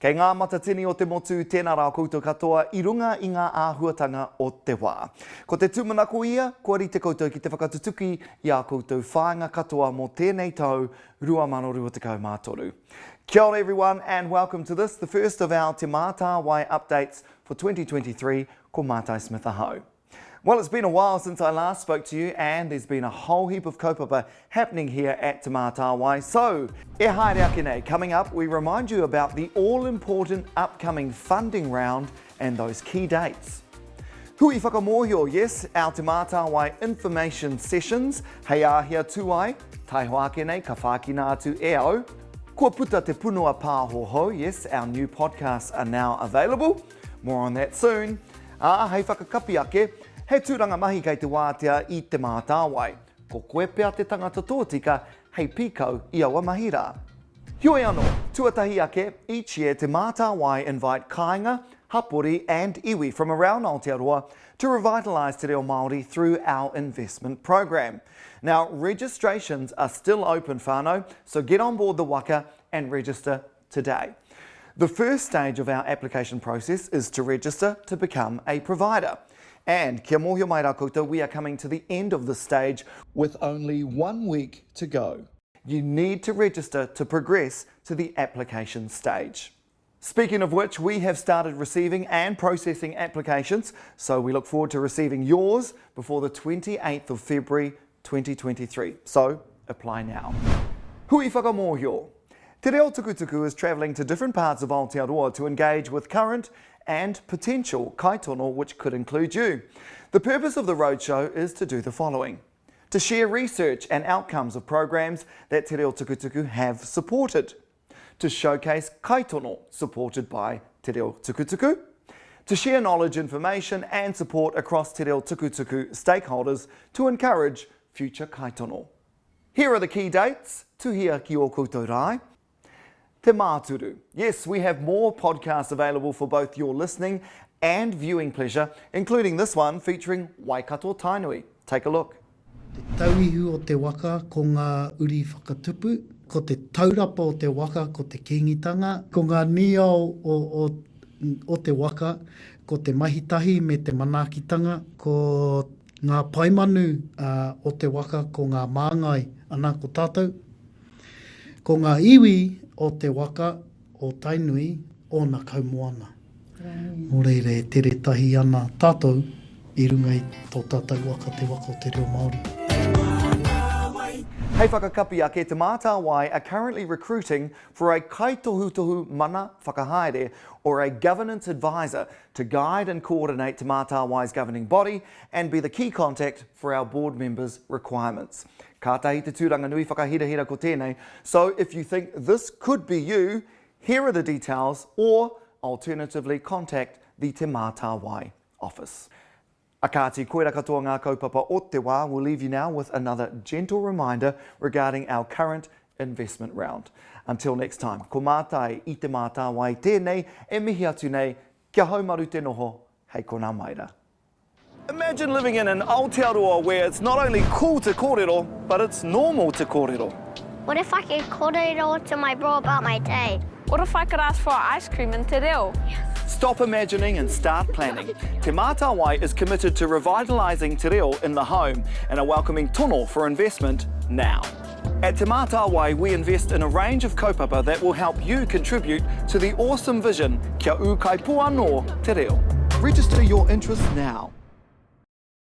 Kei ngā matatini o te motu, tēnā rā koutou katoa i runga i ngā āhuatanga o te wā. Ko te tūmanako ia, kua rite koutou ki te whakatutuki i ā koutou whāinga katoa mō tēnei tau 2023. Kia ora everyone and welcome to this, the first of our Te Mātāwai updates for 2023, ko Mātai Smith ahau. Well, it's been a while since I last spoke to you and there's been a whole heap of kaupapa happening here at Te Mātāwai. So, e haere ake nei, coming up, we remind you about the all-important upcoming funding round and those key dates. Hui whakamōhio, yes, our Te Mātāwai information sessions, hei āhea tū ai, taihoa ake nei ka whākina atu e au. Kua puta te punua pāho hou, yes, our new podcasts are now available. More on that soon. Ā, hei whakakapi ake, he tūranga mahi kei te wātea i Te Mātāwai. Ko koe pea te tangata tōtika hei pīkau i aua mahi rā. Heoi anō, tuatahi ake, each year Te Mātāwai invite kāinga, hapori and iwi from around Aotearoa to revitalise te reo Māori through our investment programme. Now, registrations are still open whānau, so get on board the waka and register today. The first stage of our application process is to register to become a provider. And kia mōhio mai rā koutou, we are coming to the end of this stage with only one week to go. You need to register to progress to the application stage. Speaking of which, we have started receiving and processing applications, so we look forward to receiving yours before the 28th of February 2023. So, apply now. Hui whakamōhio. Te Reo Tukutuku is travelling to different parts of Aotearoa to engage with current and potential kaitono which could include you. The purpose of the roadshow is to do the following. To share research and outcomes of programs that Te Reo Tukutuku have supported. To showcase kaitono supported by Te Reo Tukutuku. To share knowledge, information and support across Te Reo Tukutuku stakeholders to encourage future kaitono. Here are the key dates, tuhia ki ō koutou rae. Te Māturu. Yes, we have more podcasts available for both your listening and viewing pleasure, including this one featuring Waikato Tainui. Take a look. Te tauihu o te waka ko ngā uri whakatupu, ko te taurapa o te waka ko te Kīngitanga, ko ngā nīao o, o, o te waka ko te mahitahi me te manaakitanga, ko ngā paemanu o te waka ko ngā māngai, ana ko tātou. Ko ngā iwi o te waka o Tainui ōna kaumoana. Nō reira e tere tahi ana tātou i runga i tō tātou waka, te waka o te reo Māori. Hei whakakapi ake, Te Mātāwai are currently recruiting for a kaitohutohu mana whakahaere or a governance advisor to guide and coordinate Te Mātāwai's governing body and be the key contact for our board members' requirements. Kātahi te tūranga nui whakahirahira ko tēnei, so if you think this could be you, here are the details or alternatively contact the Te Mātāwai office. A kāti, koira katoa ngā kaupapa o te wā, we'll leave you now with another gentle reminder regarding our current investment round. Until next time, ko Mātai i Te Mātāwai tēnei e mihi atu nei, kia haumaru te noho, hei konā mai rā. Imagine living in an Aotearoa where it's not only cool to kōrero, but it's normal to kōrero. What if I could kōrero to my bro about my day? What if I could ask for ice cream in te reo? Stop imagining and start planning. Te Mātāwai is committed to revitalising te reo in the home and are welcoming tono for investment now. At Te Mātāwai, we invest in a range of kaupapa that will help you contribute to the awesome vision kia ūkaipō anō te reo. Register your interest now.